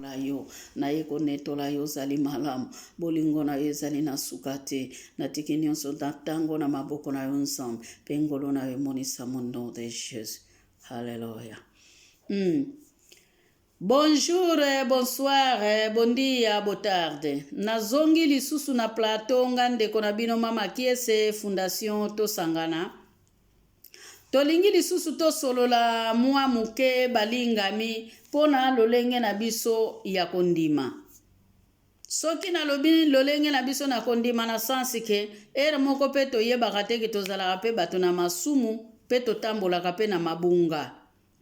La yo, naye konetola yo ozali malamu, bolingo na yo ezali na suka te. Natiki nyonso na ntango na maboko na yo Nzambe, mpe ngolu na yo emonisama au nom de Jésus. Alléluia. Bonjour, bonsoir, bon dia, botarde. Nazongi lisusu na plateau nga ndeko na bino Mama Kiese Fondation Tosangana. Tolingi lisusu tosolola mwa moke balingami mpo na lolenge na biso ya kondima. Soki nalobi lolenge na biso na kondima na sens ke heure moko mpe toyebaka te ke tozalaka mpe bato na masumu mpe totambolaka mpe na mabunga.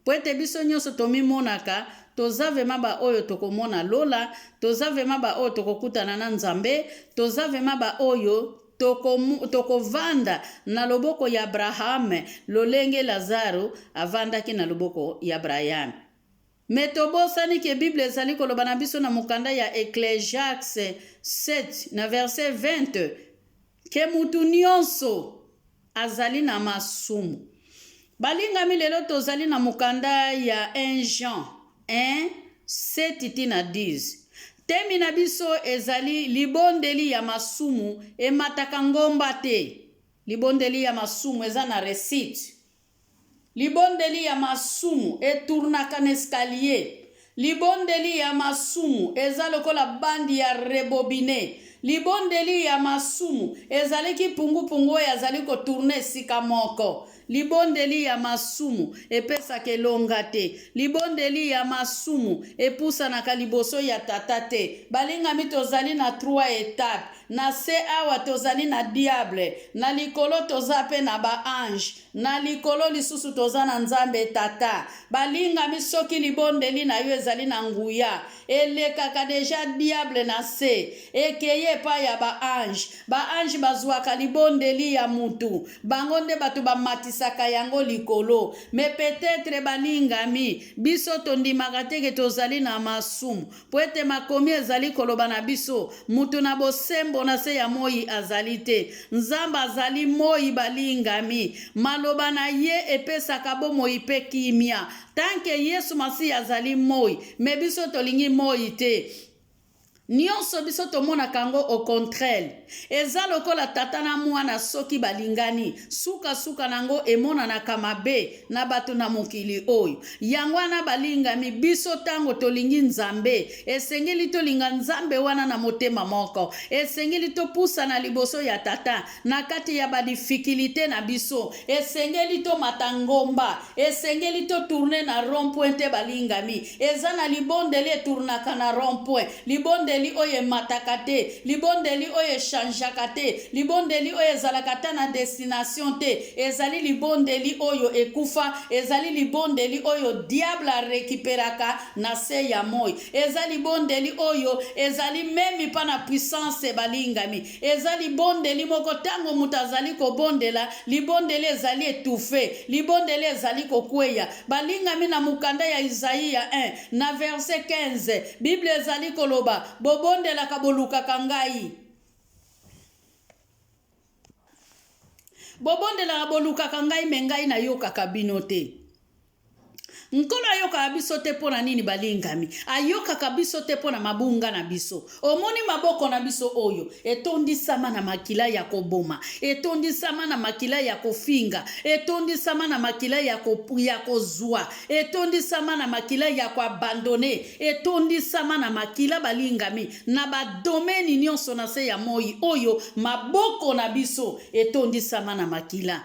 Mpo ete biso nyonso tomimonaka toza vraiment ba oyo tokomona lola, toza vraiment ba oyo tokokutana na Nzambe, toza vraiment ba oyo tokovanda na loboko ya Abraham lolenge Lazaro avandaki na loboko ya Abraham. Mais tobosani ke Bible ezali koloba na biso na mokanda ya Ecclesiastes 7 na verset 20 ke mutu nyonso azali na masumu. Balingami, lelo tozali na mokanda ya 1 Jean 1, 7 ti na 10. Temi na biso ezali libondeli ya masumu emataka ngomba te. Libondeli ya masumu eza na recite. Libondeli ya masumu etournaka na escalier. Libondeli ya masumu eza lokola bande ya rebobine. Libondeli ya masumu ezali kipungupungu oyo azali ko tourner esika moko. Libondeli ya masumu epesaka elonga te. Libondeli ya masumu epusanaka liboso ya Tata te. Balingami, tozali na trois etapes. Na se awa tozali na diable, na likolo toza pe na ba anges, na likolo lisusu toza na Nzambe Tata. Balingami soki libondeli na yo ezali na nguya, elekaka dejà diable na se, ekeyi epai ya ba anges. Ba anges bazuaka libondeli ya mutu, bango nde batu bamatisaka yango likolo. Mais peut-etre balingami, biso tondimaka te ke tozali na masumu. Mpo ete makomi ezali koloba na biso, Moto na bosembo na se ya moi azali te. Nzambe azali moi, balingami. Maloba na ye epesaka bomoi mpe kimia. Tant que Yesu Masiya azali moi, mais biso tolingi moi te. Nionso biso tomonaka yango au contraire. Eza lokola tata na mwana soki balingani, suka suka na yango emonanaka mabe na bato na mokili oyo. Yango wana balingami, biso tango tolingi Nzambe, esengeli tolinga Nzambe wana na motema moko. Esengeli topusana liboso ya Tata na kati ya ba difficultes na biso. Esengeli tomata ngomba. Esengeli to tourner na rond point te balingami. Eza na libondeli etournaka na rond point. Libondeli oyo emataka te, libondeli oyo echangeaka te, libondeli oyo ezalaka ata na destination te. Ezali libondeli oyo ekufa, ezali libondeli oyo diable a recuperaka na se ya moi. Eza libondeli oyo ezali meme pas na puissance balingami. Eza libondeli moko tango moto azali kobondela, libondeli ezali etouffe, libondeli ezali kokweya. Balingami na mokanda ya Isaia 1 na verset 15, Biblia ezali koloba, Bobondelaka, bolukaka ngai. Bobondelaka, bolukaka ngai, me ngai nayokaka bino te. Nkolo ayokaka biso te mpo na nini balingami? Ayokaka biso te mpo na mabunga na biso. Omoni maboko na biso oyo etondisama na makila ya koboma, etondisama na makila ya kofinga, etondisama na makila ya, ko, ya kozwa, etondisama na makila ya koabandone, etondisama na makila balingami na badomeni nyonso na se ya moi oyo maboko na biso etondisama na makila.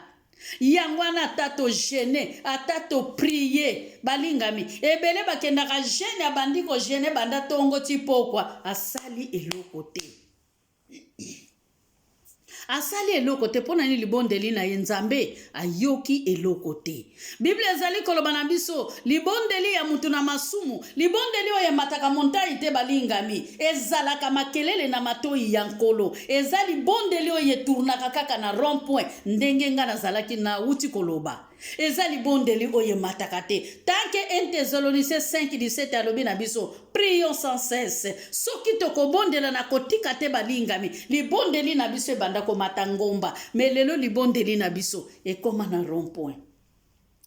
Yango wana ata to jeune ata to prie balingami ebele bakendaka jeune abandi ko jeune banda tongo ti pokwa asali eloko te asali eloko te mpo na nini libondeli na ye nzambe ayoki eloko te biblia ezali koloba na biso libondeli ya moto na masumu libondeli oyo emataka montai te balingami ezalaka makelele na matoi ya nkolo eza libondeli oyo etournaka kaka na rond point Ndenge nga nazalaki nawuti koloba, eza libondeli oyo emataka te. Tant que 1 Thessaloniciens 5:17 alobi na biso, prions sans cesse. Soki tokobondela na kotika te balingami, libondeli na biso ebanda komata ngomba. Mais lelo libondeli na biso ekoma na rond point.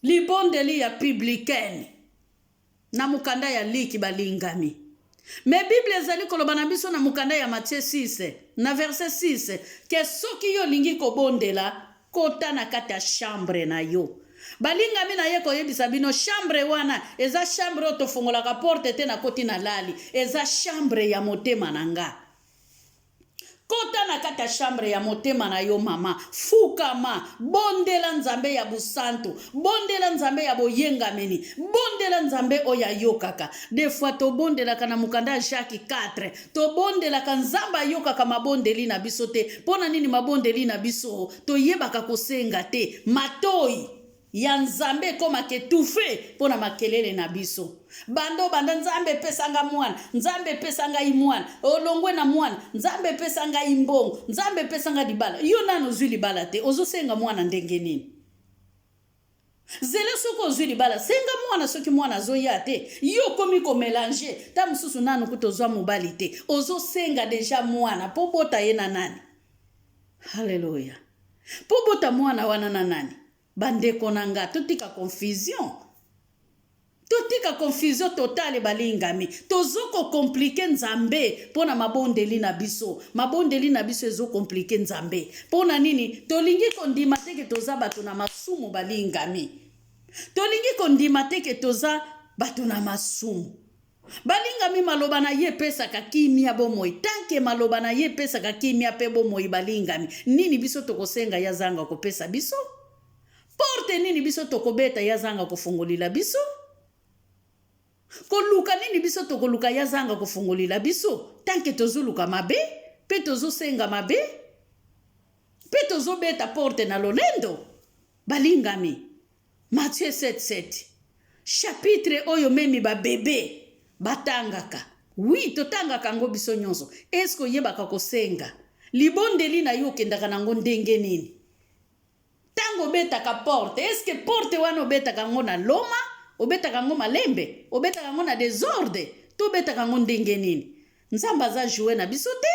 Libondeli ya publicaine. Na mokanda ya Liki balingami. Mais Bible ezali koloba na biso na mokanda ya Matthieu 6 na verset 6 ke soki yo olingi kobondela, kota na kati ya chambre na yo. Balingami na ye koyebisa bino chambre wana eza chambre oyo tofongolaka porte te nakoti na lali, eza chambre ya motema na nga. Kota na kati ya chambre ya motema na yo mama, fukama, bondela Nzambe ya bosantu, bondela Nzambe ya boyengameni, bondela Nzambe oyo ayokaka. Des fois tobondelaka na mokanda ya Jacques 4, tobondelaka Nzambe ayokaka mabondeli na biso te. Mpo na nini mabondeli na biso toyebaka kosenga te? Matoi ya Nzambe ekomaka etouffe mpo na makelele na biso. Banda obanda, Nzambe epesa nga mwana, Nzambe epesa ngai mwana, olongwe na mwana, Nzambe epesa ngai mbongo, Nzambe epesa ngai libala. Yo nanu ozwi libala te, ozosenga mwana ndenge nini? Zela soki ozwi libala, senga mwana soki mwana azoya te. Yo okomi komelange, ta mosusu nanu kutu ozwa mobali te, ozosenga deja mwana mpo bota ye na nani? Haleluya! Mpo bota mwana wana na nani? Bandeko na nga, totika confusion. Totika confusion totale balingami. Tozo ko compliquer Nzambe mpo na mabondeli na biso. Mabondeli na biso ezo compliquer Nzambe. Mpo na nini? Tolingi kondima te ke toza bato na masumu balingami. Tolingi kondima te ke toza bato na masumu. Balingami, maloba na ye epesaka kimia bomoi. Tant que maloba na ye epesaka kimia pe bomoi, balingami, nini biso tokosenga ye azanga kopesa biso? Porte nini biso tokobeta ye azanga kofungolila biso? Koluka nini biso tokoluka ye azanga kofungolila biso? Tant que tozoluka mabe pe tozosenga mabe pe tozobeta porte na lolendo, balingami. Matthieu 7, 7. Chapitre oyo meme ba bebe batangaka. Oui, totangaka yango biso nyonso. Est-ce que oyebaka kosenga? Libondeli na yo okendaka na yango ndenge nini? Tango obetaka porte, est-ce que porte wana obetaka yango na loma? Obetaka yango malembe? Obetaka yango na desordre? To obetaka yango ndenge nini? Nzambe aza jouet na biso te.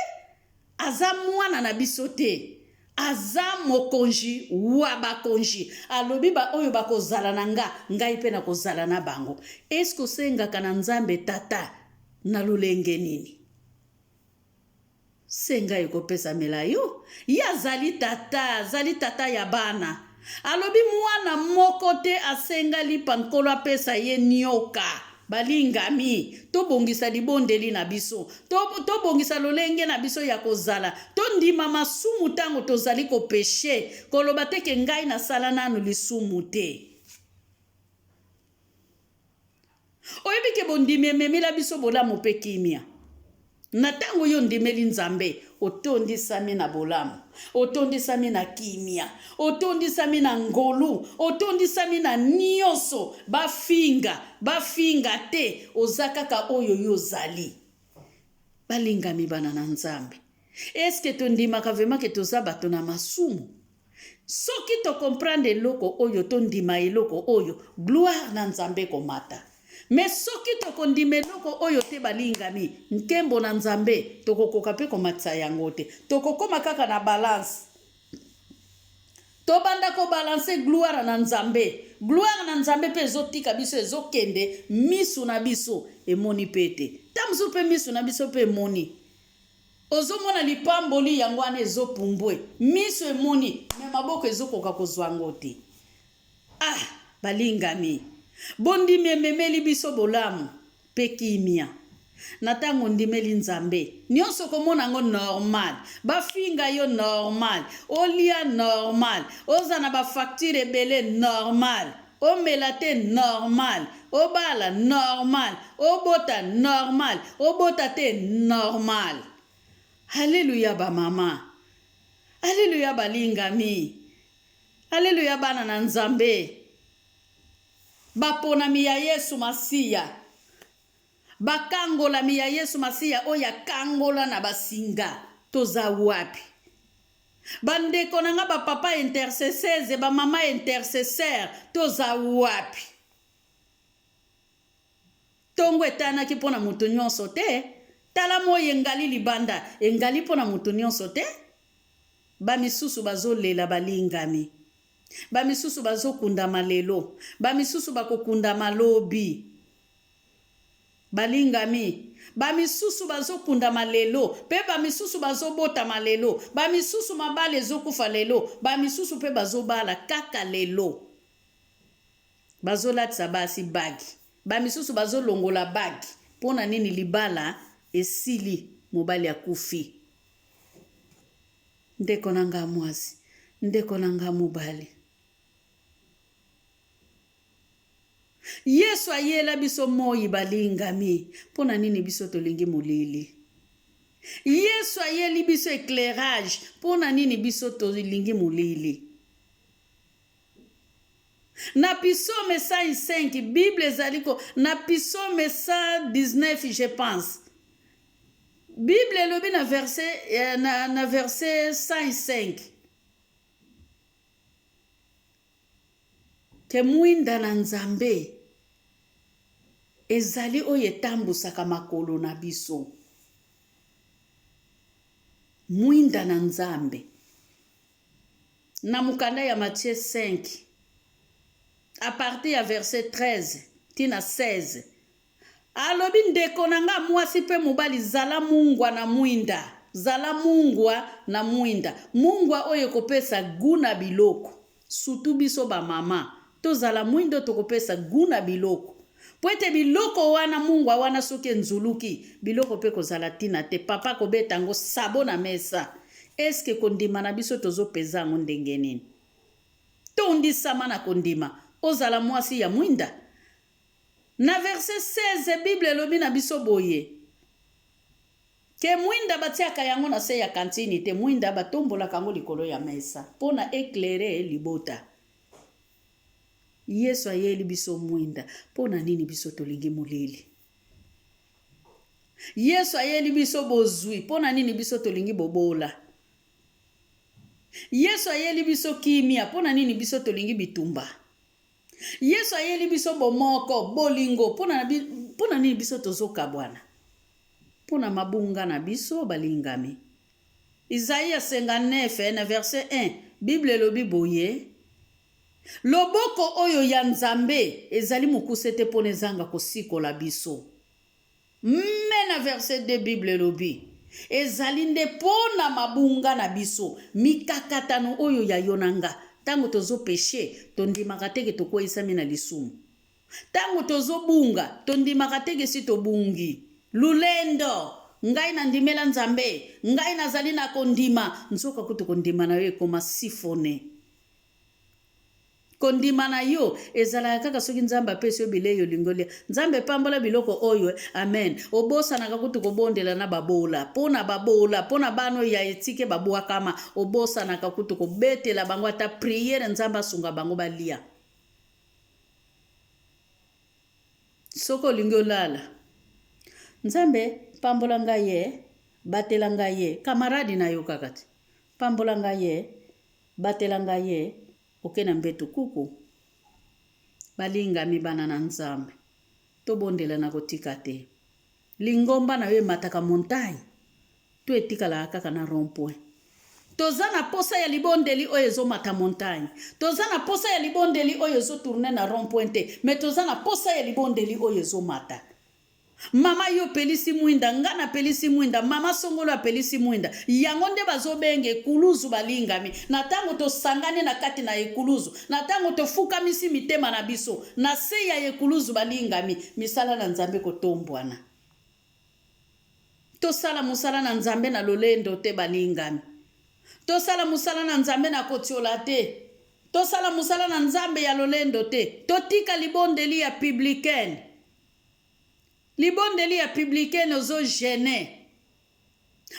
Aza mwana na biso te. Aza mokonji wa bakonji. Alobi ba oyo bakozala na nga, ngai pe nakozala na bango. Est-ce que osengaka na Nzambe Tata na lolenge nini? Senga ekopesamela yo. Ye azali Tata, azali Tata ya bana. Alobi mwana moko te asenga lipa Nkolo apesa ye nioka. Balingami, tobongisa libondeli na biso. To, tobongisa lolenge na biso ya kozala. Tondima masumu ntango tozali ko pecher. Koloba te ke ngai nasala nanu lisumu te. Oyebi ke bondimi ememela biso bolamu mpe kimia. Na ntango yo ondimeli Nzambe, otondisami na bolamu, otondisami na kimia, otondisami na ngolu, otondisami na nionso. Bafinga, bafinga te, oza kaka oyo yo ozali. Balingami bana na Nzambe, est-ce que tondimaka vraiment ke toza bato na masumu? Soki to comprendre eloko oyo to ndima eloko oyo, gloire na Nzambe ekomata. Mais soki toko ndima eloko oyo te balingami, nkembo na Nzambe tokokoka pe komatisa yango te. Tokokoma kaka na balance. Tobanda ko balancer gloire na Nzambe. Gloire na Nzambe pe ezotika biso ezokende, misu na biso emoni pe te. Ta mosusu pe misu na biso pe emoni. Ozo mona lipamboli yango wana ezo pumbwe misu emoni mais maboko ezo koka kozua ngo te ah balingami bondimi ememeli biso bolamu pe kimia na tango ondimeli nzambe nionso okomona ngo normal bafinga yo normal olia normal oza na ba facture ebele normal Omela te normal, obala normal, obota normal, obota te normal. Alleluia ba mama. Alleluia balingami. Alleluia bana na Nzambe. Baponami ya Yesu Masiya. Bakangolami ya Yesu Masiya oyo akangola na basinga. Toza wapi? Ba ndeko na nga ba papa intercesseuse ba mama intercesseur toza wapi? Tongo etanaki mpo na moto nyonso te. Tala moi engali libanda, engali mpo na moto nyonso te. Ba misusu bazolela balingami. Ba misusu bazokundama lelo, ba misusu bakokundama lobi. Balingami, Bamisusu bazokundama lelo, mpe bamisusu bazobotama lelo, bamisusu mabala ezokufa lelo, bamisusu mpe bazobala kaka lelo. Bazolatisa basi bagi, bamisusu bazolongola bagi. Mpo na nini? Libala esili, mobali akufi. Ndeko na nga mwasi, ndeko na nga mobali, Yesu ayela biso moi, balingami. Mpo na nini biso tolingi molili? Yesu ayeli biso eclairage. Mpo na nini biso tolingi molili? Na Psaume 105, Bible ezali ko na Psaume 119 je pense. Bible elobi na verset eh, na verset 105 ke mwinda na Nzambe ezali oyo etambusaka makolo na biso. Mwinda na Nzambe. Na mokanda ya Matthieu 5, à partir ya verset 13 ti na 16, alobi, Ndeko na nga mwasi mpe mobali, zala mungwa na mwinda, zala mungwa na mwinda, mungwa oyo ekopesa gout na biloko. Surtout biso ba mama, tozala mwindo tokopesa gout na biloko. Mpo ete biloko wana, mungwa wana soki enzuluki, biloko mpe kozala tina te. Papa akobeta yango sabo na mesa. Est-ce que kondima na biso tozo peza yango ndenge nini? Tondisama na kondima, ozala mwasi ya mwinda. Na verset 16, Bible elobi na biso boye, ke mwinda batiaka yango na se ya kantini te, mwinda batombolaka yango likolo ya mesa mpo na eclairer libota. Yesu ayeli biso mwinda, mpo na nini biso tolingi molili? Yesu ayeli biso bozwi, mpo na nini biso tolingi bobola? Yesu ayeli biso kimia, mpo na nini biso tolingi bitumba? Yesu ayeli biso bomoko, bolingo, mpo na nini biso tozokabwana? Mpo na mabunga na biso balingami. Isaïe 59 na verset 1, Bible elobi boye, Loboko oyo ya Nzambe ezali mokuse te mpo na ezanga kosikola biso. Mme na verset 2 Bible elobi, ezali nde mpo na mabunga na biso, mikakatano oyo ya yo na nga. Ntango tozo peche, tondimaka te ke tokweyisami na lisumu. Ntango tozobunga, tondimaka te ke si tobungi. Lolendo! Ngai nandimela Nzambe, ngai nazali na kondima. Nzoka kutu kondima na yo ekoma siphonne. Kondima na yo ezalaka kaka soki Nzambe apesi yo bilei olingi olia. Nzambe pambola biloko oyo, amen. Obosanaka kutu kobondela na babola, mpo na babola, mpo na bana oyo ya etike babwakama, obosanaka kutu kobetela bango ata priere Nzambe asunga bango balia. Soki olingi olala, Nzambe pambola ngai ye, batela ngai ye, camarade na yo kaka te. Pambola ngai ye, batela ngai ye, oke na mbetu kuku. Balingami bana na Nzambe, tobondela na kotika te. Lingomba na yo emataka montagne to etikalaka kaka na rond point? Toza na posa ya libondeli oyo ezo mata montagne. Toza na posa ya libondeli oyo ezo tourner na rond point te, mais toza na posa ya libondeli oyo ezo mata. Mama yo opelisi mwinda, nga na pelisi mwinda, mama songolo apelisi mwinda. Yango nde bazo benga ekuluzu balingami. Na tango tosangani na kati na ekuluzu, na tango tofukamisi mitema na biso na se ya ekuluzu balingami, misala na Nzambe ekotombwana. Tosala mosala na Nzambe na lolendo te balingami. Tosala mosala na Nzambe na kotiola te. Tosala mosala na Nzambe ya lolendo te. Totika libondeli ya publicaine. Libondeli ya publicaine ozo gene.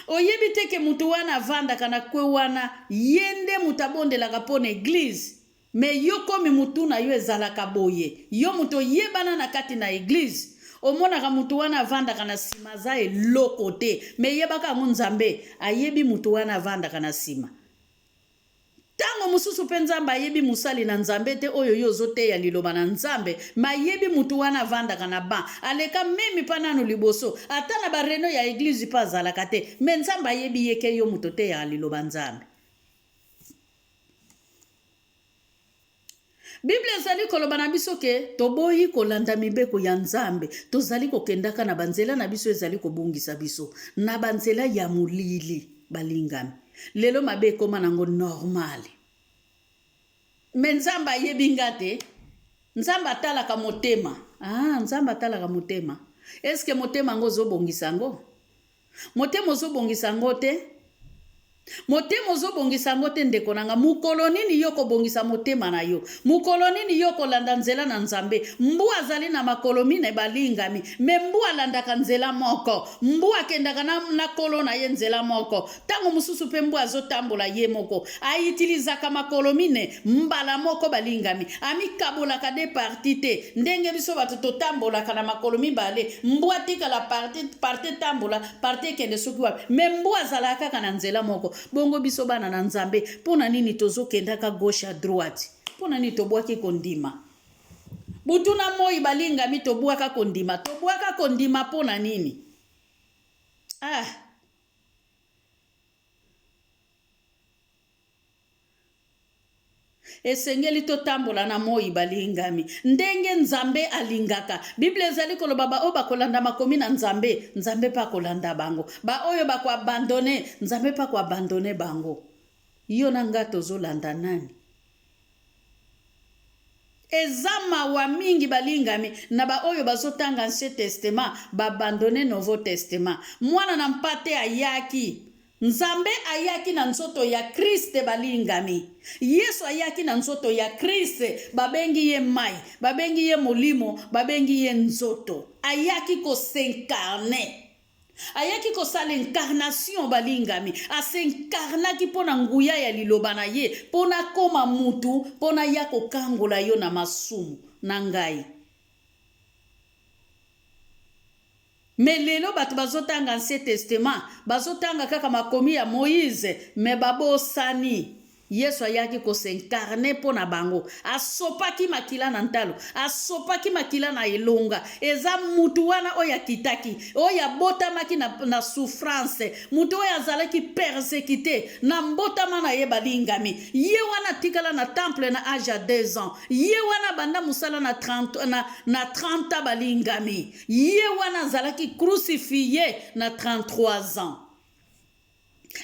Oyebi te ke mutu wana avandaka na coin wana ye nde mutu abondelaka po na eglise mais yo komi mutu na yo ezalaka boye yo mutu oyebana na kati na eglise omonaka mutu wana avandaka na sima aza eloko te mais yebaka yango Nzambe ayebi mutu wana avandaka na sima. Tango mosusu pe Nzambe ayebi mosali na Nzambe te oyo yo ozo teya liloba na Nzambe, mais ayebi mutu wana avandaka na banc, aleka meme pa nanu liboso, ata na ba reunion ya eglise pe azalaka te, mais Nzambe ayebi ye ke yo mutu oteyaka liloba Nzambe. Biblia ezali koloba na biso ke toboyi kolanda mibeko ya Nzambe, tozali kokendaka na banzela na biso ezali kobungisa biso na banzela ya molili. Balingami, lelo mabe ekoma nango normal. Me Nzambe ayebi nga te. Nzambe atalaka motema. Ah, Nzambe atalaka motema. Eske motema yango ozobongisa yango? Motema ozobongisa yango te? Motema ozobongisa yango te ndeko na nga. Mokolo nini yo kobongisa motema na yo? Mokolo nini yo kolanda nzela na Nzambe? Mbu azali na makolo mine balingami, me mbu alandaka nzela moko. Mbu akendaka na, na kolo na ye nzela moko. Tango mosusu pe mbwa azotambola ye moko, a utilisaka makolo mine mbala moko balingami. Amikabolaka de partie te ndenge biso bato totambolaka na makolo mibale, mbwa atikala partie, partie etambola, partie ekende soki wapi. Mais mbwa azalaka kaka na nzela moko. Bongo biso bana na Nzambe, mpo na nini tozokendaka gauche à droite? Mpo na nini tobwaki kondima? Butu na moi balingami tobwaka kondima. Tobwaka kondima mpo na nini? Ah! Esengeli totambola na moi, balingami, ndenge Nzambe alingaka. Biblia ezali koloba baoyo bakolanda makomi na Nzambe, Nzambe mpe akolanda bango. Baoyo bakoabandone, Nzambe mpe akoabandone bango. Yo na nga tozolanda nani? Eza mawa mingi balingami na ba oyo bazotanga ancien testament ba abandonne nouveau testament. Mwana na mpate ayaki. Nzambe ayaki na nzoto ya Christ balingami. Yesu ayaki na nzoto ya Christ babengi ye mayi, babengi ye molimo, babengi ye nzoto. Ayaki ko s'incarner. Ayaki kosala incarnation, balingami. A s'incarnaki mpo na nguya ya Liloba na Ye, mpo nakoma mutu, mpo naya kokangola yo na masumu na ngai. Mais lelo bato bazotanga Ancien Testament, bazotanga kaka makomi ya Moïse, mais babosani Yesu ayaki ko s'incarner mpo na bango. Asopaki makila na ntalo, asopaki makila na elonga. Eza mutu wana oyo akitaki, oyo abotamaki na, na souffrance, mutu oyo azalaki persecute na mbotama na ye balingami. Ye wana atikala na temple na age ya 2 ans. Ye wana abanda mosala na 30, na, na 30 ans balingami. Ye wana azalaki crucifie na 33 ans.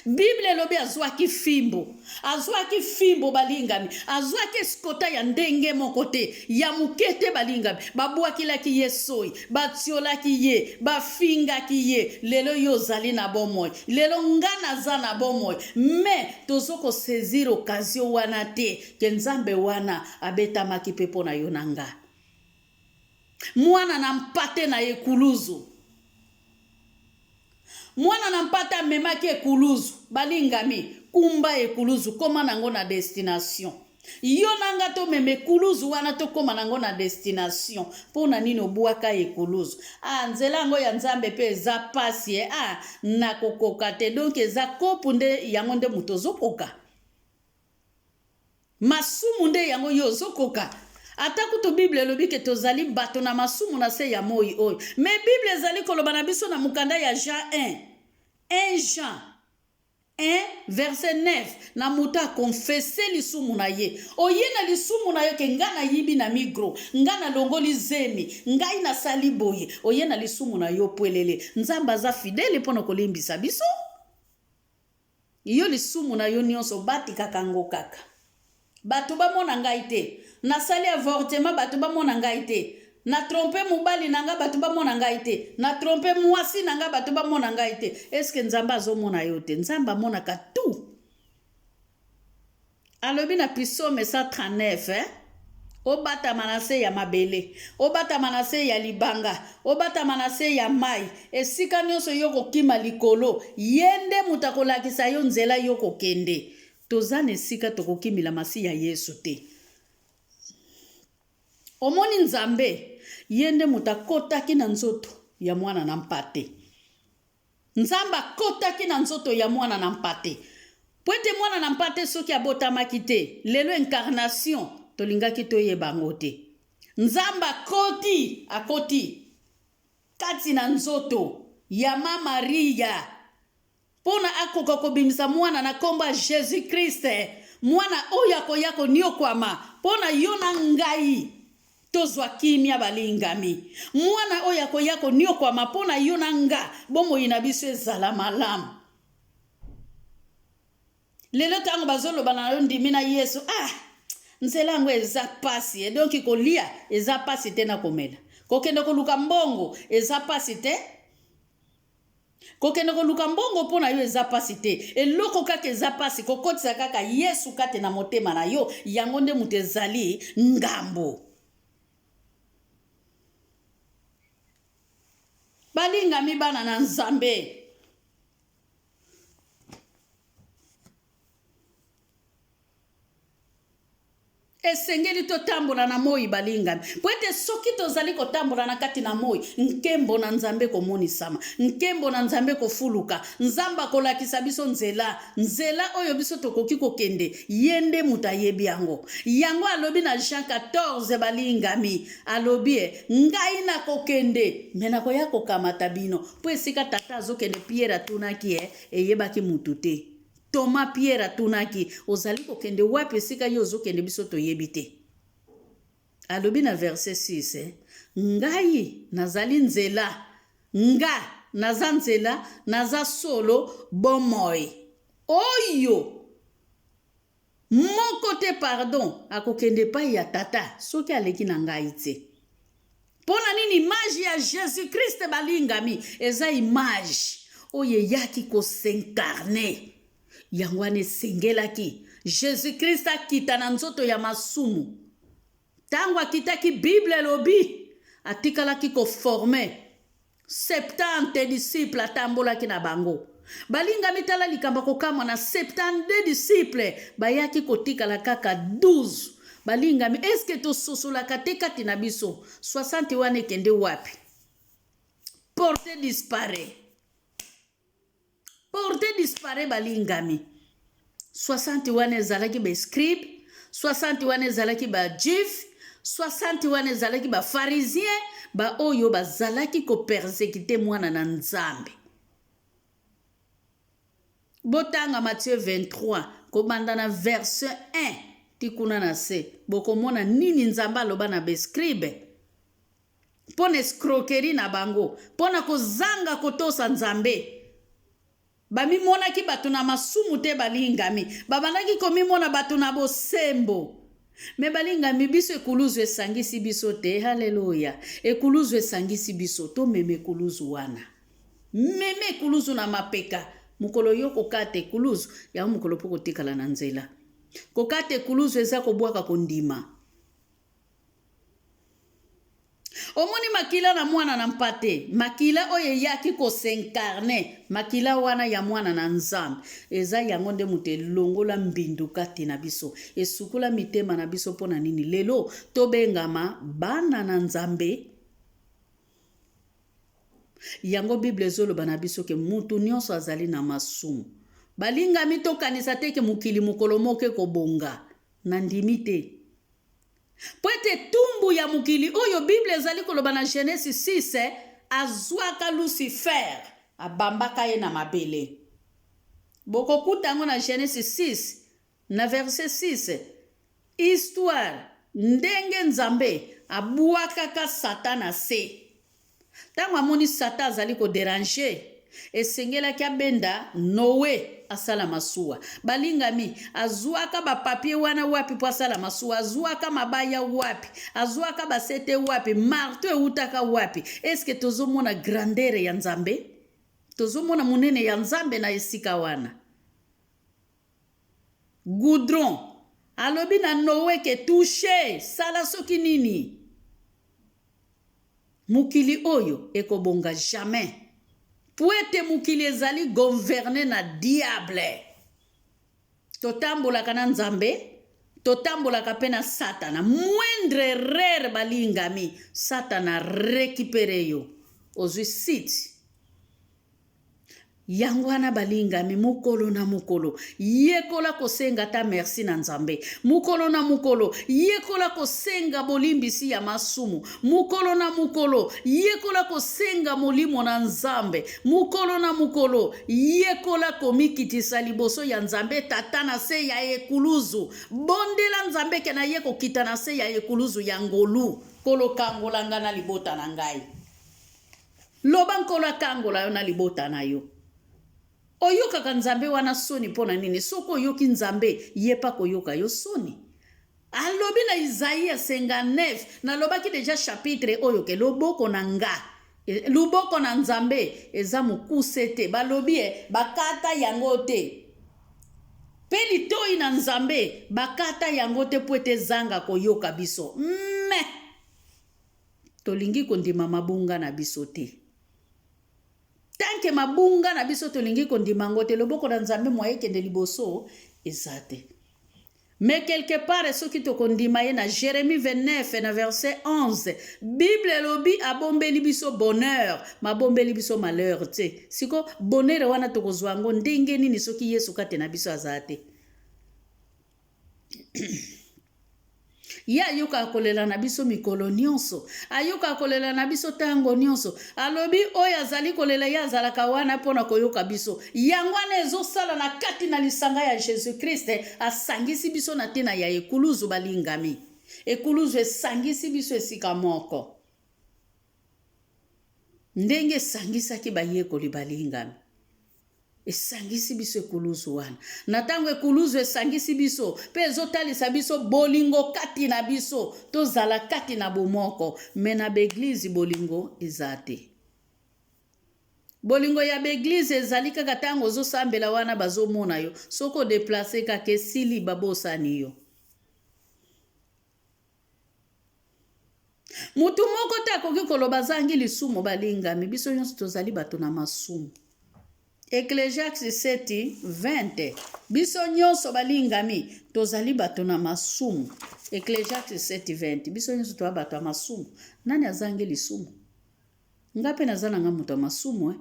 Bible elobi azwaki fimbo, azwaki fimbo balingami, azwaki eskota ya ndenge moko te, ya moke te balingami, babwakelaki ye soyi, batiolaki ye, bafingaki ye. Lelo yo ozali na bomoi, lelo nga naza na bomoi, mais tozo ko saisir occasion wana te ke Nzambe wana abetamaki pe mpo na yo na nga. Mwana na mpate na ekuluzu. Mwana na mpate amemaki ekuluzu. Balingami, kumba ekuluzu, koma nango na destination. Yo na nga tomema ekuluzu wana tokoma nango na destination. Mpo na nini obwaka ekuluzu? Ah, nzela yango ya Nzambe mpe eza pasi eh. Ah, nakokoka te. Donc eza kopu nde yango nde moto ozokoka. Masumu nde yango yo ozo koka? Ata kutu Bible elobi ke tozali bato na masumu na se ya moi oyo. Mais Bible ezali koloba na biso na mokanda ya Jean 1, 1 Jean 1 verset 9 na moto akonfese lisumu na ye. Oye na lisumu na yo ke nga nayibi na migro, nga nalongoli zemi, ngai nasali boye. Oye na lisumu na yo pwelele. Nzambe aza fidele mpo na kolimbisa biso. Yo lisumu na yo nionso batikaka ngo kaka batu bamona ngai te nasali avortement batu bamona ngai te na trompe mobali na nga batu bamona ngai te na trompe muasi na nga batu bamona ngai te est ce que nzambe azomona yo te nzambe amonaka tout Alobi na Psaume 139, eh? Obatama na se ya mabele, obatama na se ya libanga, obatama na se ya mai, esika nyonso yo kokima likolo, ye nde moto akolakisa yo nzela yo kokende. Toza na esika tokokimila Masiya Yesu te. Omoni Nzambe, ye nde moto akotaki na nzoto ya mwana na mpate. Nzambe akotaki na nzoto ya Mwana na Mpate. Mpo ete Mwana na Mpate soki abotamaki te, lelo incarnation tolingaki toyeba yango te. Nzambe akoti, akoti kati na nzoto ya ma Maria mpo na akoka kobimisa mwana na nkombo ya Jesus Christ. Mwana oyo akoya koniokwama mpo na yo na ngai tozwa kimia balingami. Mwana oyo akoya koniokwama mpo na yo na nga bomoi na biso ezala malamu. Lelo ntango bazoloba na yo ndimi na Yesu, ah, nzela yango eza pasi e donki kolia eza pasi te na komela, kokende koluka mbongo eza pasi te, kokende koluka mbongo mpo na yo eza pasi te. Eloko kaka eza pasi, kokotisa kaka Yesu kati na motema na yo, yango nde moto ezali ngambo. Balingami bana na Nzambe, Esengeli totambola na moi, balingami, mpo ete soki tozali kotambola na kati na moi, nkembo na Nzambe ekomonisama, nkembo na Nzambe ekofuluka. Nzambe akolakisa biso nzela, nzela oyo biso tokoki kokende, ye nde moto ayebi yango. Yango alobi na Jean 14, balingami, alobi e, ngai nakokende, me nakoya kokamata bino, mpo esika Tata azokende. Pierre atunaki e, eyebaki motu te. Toma Pierre atunaki, Ozali kokende wapi? Esika yo ozokende biso toyebi te. Alobi na verset 6, Ngai nazali nzela, nga naza nzela, naza solo, bomoi. Oyo moko te pardon akokende epai ya Tata soki aleki na ngai te. Mpo na nini image ya Jesus Christ balingami eza image oyo eyaki ko s'incarner? Yango wana esengelaki Jesus Christ akita na nzoto ya masumu. Ntango akitaki, Bible elobi atikalaki ko former 70 disciples, atambolaki na bango. Balingami, tala likambo ya kokamwa, na 72 disciples bayaki kotikala kaka 12. Balingami, eske tososolaka te kati na biso 60 wana ekende wapi? Porte disparaît. Porte disparaît balingami. 60 wana ezalaki ba scribe, 60 wana ezalaki ba juif, 60 wana ezalaki ba pharisien, ba oyo bazalaki ko persecuter mwana na Nzambe. Botanga Matthieu 23 kobanda na verset 1 ti kuna na se, bokomona nini Nzambe aloba na ba scribe mpo na escroquerie na bango, mpo na kozanga kotosa Nzambe. Bamimonaki bato na masumu te, balingami. Babandaki komimona bato na bosembo. Me balingami, biso ekuluzu esangisi biso te. Haleluya! Ekuluzu esangisi biso. Tomema ekuluzu wana. Mema ekuluzu na mapeka. Mokolo yo kokata ekuluzu, yango mokolo mpo kotikala na nzela. Kokata ekuluzu eza kobwaka kondima. Omoni makila na mwana na mpate, makila oyo eyaki ko s'incarner, makila wana ya mwana na Nzambe, eza yango nde moto elongola mbindo kati na biso, esukola mitema na biso. Mpo na nini lelo tobengama bana na Nzambe? Yango Bible ezoloba na biso ke mutu nyonso azali na masumu. Balingami, tokanisa te ke mokili mokolo moko ekobonga. Nandimi te. Mpo ete etumbu ya mokili oyo Biblia ezali koloba na Genese 6, azwaka Lucifer, abambaka ye na mabele. Bokokuta yango na Genese 6, na verset 6. Histoire ndenge Nzambe abwakaka Satan na se. Ntango amoni Satan azali ko deranger, esengelaki abenda Noe asala masuwa. Balingami, azuaka ba papier wana wapi mpo asala masuwa? Azuaka mabaya wapi? Azuaka basete wapi? Marteau ewutaka wapi? Est-ce que tozomona grandeur ya Nzambe? Tozomona monene ya Nzambe na esika wana? Goudron alobi na Noe ke touche, sala soki nini. Mokili oyo ekobonga jamais. Puete mokili ezali gonverne na diable. Totambolaka na Nzambe, totambolaka pe na Satana. Moindre erreur balingami, Satana recupere yo. Ozwi site. Yango wana balingami, mokolo na mokolo yekola kosenga ata merci na Nzambe. Mokolo na mokolo yekola kosenga bolimbisi ya masumu. Mokolo na mokolo yekola kosenga molimo na Nzambe. Mokolo na mokolo yekola komikitisa liboso ya Nzambe Tata na se ya ekuluzu. Bondela Nzambe ke na ye kokita na se ya ekuluzu ya ngolu. Nkolo kangola nga na libota na ngai. Loba Nkolo akangola yo na libota na yo. Oyokaka Nzambe wana soni mpo na nini? Soki oyoki Nzambe, ye mpe akoyoka yo soni. Alobi na Isaïe 59, nalobaki deja chapitre oyo ke loboko na nga, e, loboko na Nzambe eza mokuse te. Balobi e, bakata yango te. Mpe litoi na Nzambe bakata yango te mpo ete ezanga koyoka biso. Mais tolingi kondima mabunga na biso te. Tant que mabunga na biso tolingi kondima yango te, loboko na Nzambe moye ekende liboso eza te. Mais quelque part soki tokondima ye na Jeremie 29 na verset 11, Bible elobi abombeli biso bonheur, mabombeli biso malheur te. Siko bonheur wana tokozwa yango ndenge nini soki Yesu kati na biso aza te? Ye ayokaka kolela na biso mikolo nyonso, ayokaka kolela na biso ntango nyonso. Alobi oyo azali kolela ye azalaka wana mpo na koyoka biso. Yango wana ezosala na kati na lisanga ya Jesus Christ, asangisi biso na ntina ya ekuluzu balingami. Ekuluzu esangisi biso esika moko. Ndenge esangisaki bayekoli balingami. Esangisi biso ekuluzu wana. Na ntango ekuluzu esangisi biso mpe ezotalisa biso bolingo kati na biso, tozala kati na bomoko. Me na baeglize bolingo eza te. Bolingo ya baeglize ezali kaka ntango ozosambela wana bazomona yo. Soki odeplace kaka esili babosani yo. Moto moko te akoki koloba azangi lisumu, balingami. Biso nyonso tozali bato na masumu. Ecclesiastes 7, 20. Biso nyonso balingami tozali bato na masumu. Ecclesiastes 7, 20. Biso nyonso toza bato ya masumu. Nani azangi lisumu? Nga mpe naza na nga moto ya masumu eh.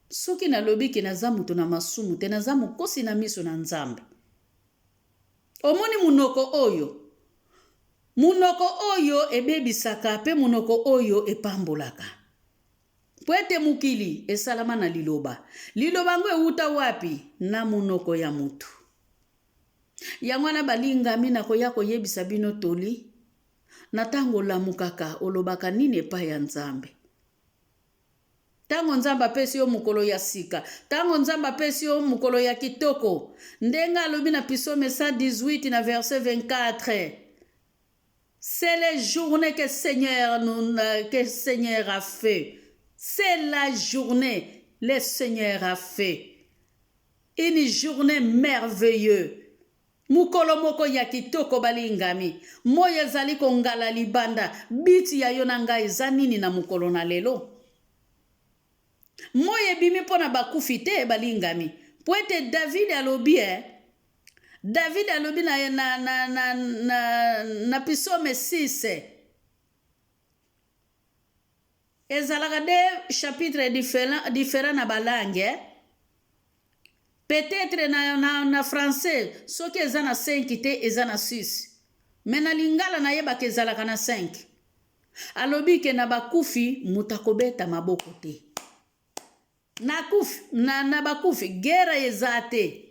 Soki nalobi ke naza moto na masumu te, naza mokosi na miso na Nzambe. Omoni munoko oyo? Munoko oyo ebebisaka pe munoko oyo epambolaka. Mpo ete mokili esalama na liloba. Liloba yango ewuta wapi? Na munoko ya mutu. Yango wana balingami, nakoya koyebisa bino toli, na tango olamukaka, olobaka nini epai ya Nzambe? Ntango Nzambe apesi yo mokolo ya sika, ntango Nzambe apesi yo mokolo ya kitoko, ndenge alobi na Psaume 118 na verset 24, C'est la journée que Seigneur nous, que Seigneur a fait. C'est la journée le Seigneur a fait. Une journée merveilleuse. Mokolo moko ya kitoko balingami. Moi ezali kongala libanda. Biti ya yo na ngai eza nini na mokolo na lelo? Moi ebimi mpo na bakufi te balingami. Mpo ete David alobi eh, David alobi na, na, na, na, na, na Psaume 6 ezalaka de chapitre différent, différent na balangue eh? Peut-etre na, na, na français soki eza na 5 te eza na 6 mais na lingala nayebaka ezalaka na 5. Alobi ke na bakufi moto akobeta maboko te. Na kufi, na, na bakufi guerre eza te.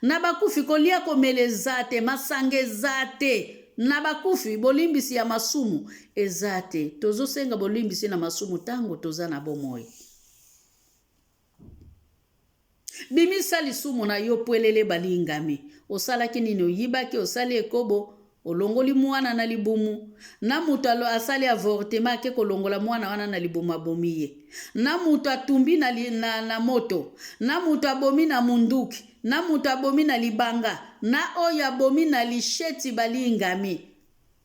Na bakufi kolia komela eza te, masanga eza te. Na bakufi bolimbisi ya masumu eza te. Tozosenga bolimbisi na masumu tango toza na bomoi. Bimisa lisumu na yo pwelele balingami. Osalaki nini? Oyibaki, osali ekobo, olongoli mwana na libumu. Na moto asali avortement ake kolongola mwana wana na libumu abomi ye. Na moto atumbi na, na, na moto, na moto abomi na munduki, na moto abomi na libanga, na oyo abomi na lisheti balingami.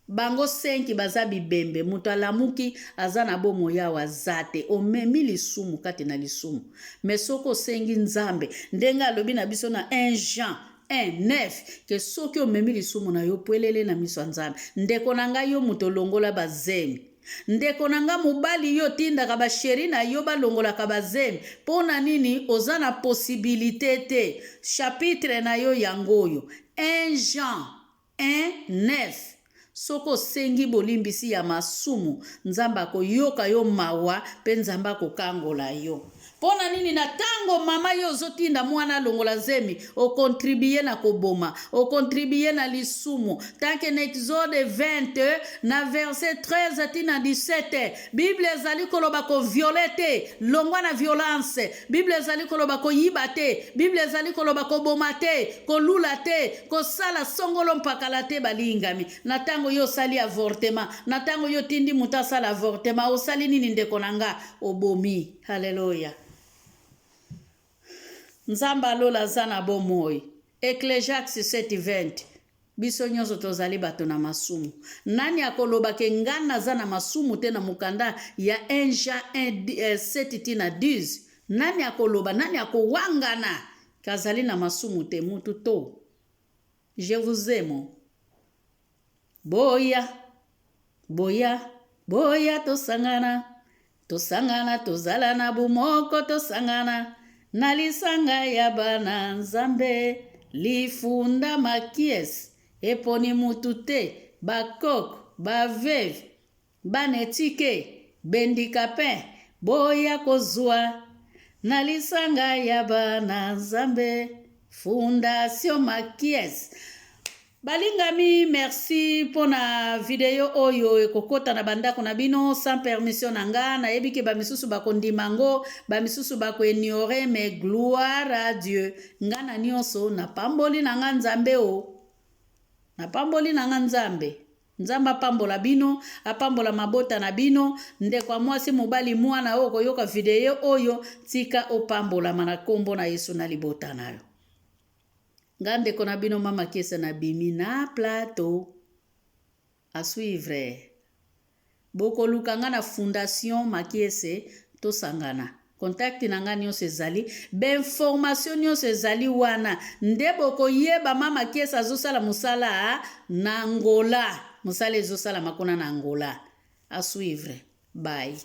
Bango 5 baza bibembe mutu alamuki aza na bomoi awa aza te omemi lisumu kati na lisumu mais soki osengi nzambe ndenge alobi na biso na 1 Jean 1 9 ke soki omemi lisumu na yo pwelele na miso ya nzambe ndeko na ngai yo moto olongola bazemi. Ndeko na nga mobali yo otindaka ba cherie na yo balongolaka ba zemi mpo na nini oza na possibilite te chapitre na yo yango oyo 1 Jean 1 9 soki osengi bolimbisi ya masumu Nzambe akoyoka yo mawa mpe Nzambe akokangola yo. Mpo na nini na tango mama yo ozotinda mwana alongola zemi okontribue na koboma, okontribue na lisumu? Tanke na Exode 20 na verset 13 ti na 17 Bible ezali koloba ko viole te, longwa na violence. Bible ezali koloba koyiba te, Bible ezali koloba koboma te, kolula te, kosala songolo mpakala te. Balingami, na tango yo osali avortement, na tango yo otindi moto asala avortement, osali nini ndeko na nga? Obomi. Haleluya! Nzambe ya lola aza na bomoi. Ecclesiaste 7:20 Biso nyonso tozali bato na masumu. Nani akoloba ke nga naza na masumu te na mokanda ya 1 Jean 1 7 ti na 10? Nani akoloba, nani akowangana ke azali na masumu te? Mutu to. Je vous aime. Boya, boya, boya tosangana, tosangana tozala na bomoko tosangana na lisanga ya bana Nzambe lifunda makies eponi mutu te bakok baveve bana etike bendikapin boya kozua na lisanga ya bana Nzambe fondation makies. Balingami, merci pona video oyo ekokota na bandako na bino sans permission na nga. Nayebi ke bamisusu bakondima ngo, bamisusu bakoignore, mais gloire à Dieu. Nga na nyonso napamboli na nga Nzambe o. Napamboli na nga Nzambe. Nzambe apambola bino, apambola mabota na bino. Ndeko ya mwasi, mobali, mwana oyo okoyoka video oyo, tika opambolama na kombo na Yesu na libota na yo. Nga ndeko na bino mama kiese na bimi na plateau. A suivre. Bokoluka nga na fondation Makiese tosangana. Contact na nga nyonso ezali, ba information nyonso ezali wana nde bokoyeba mama Kiese azosala mosala na Angola. Mosala ezosalama kuna na Angola. A suivre. Bye.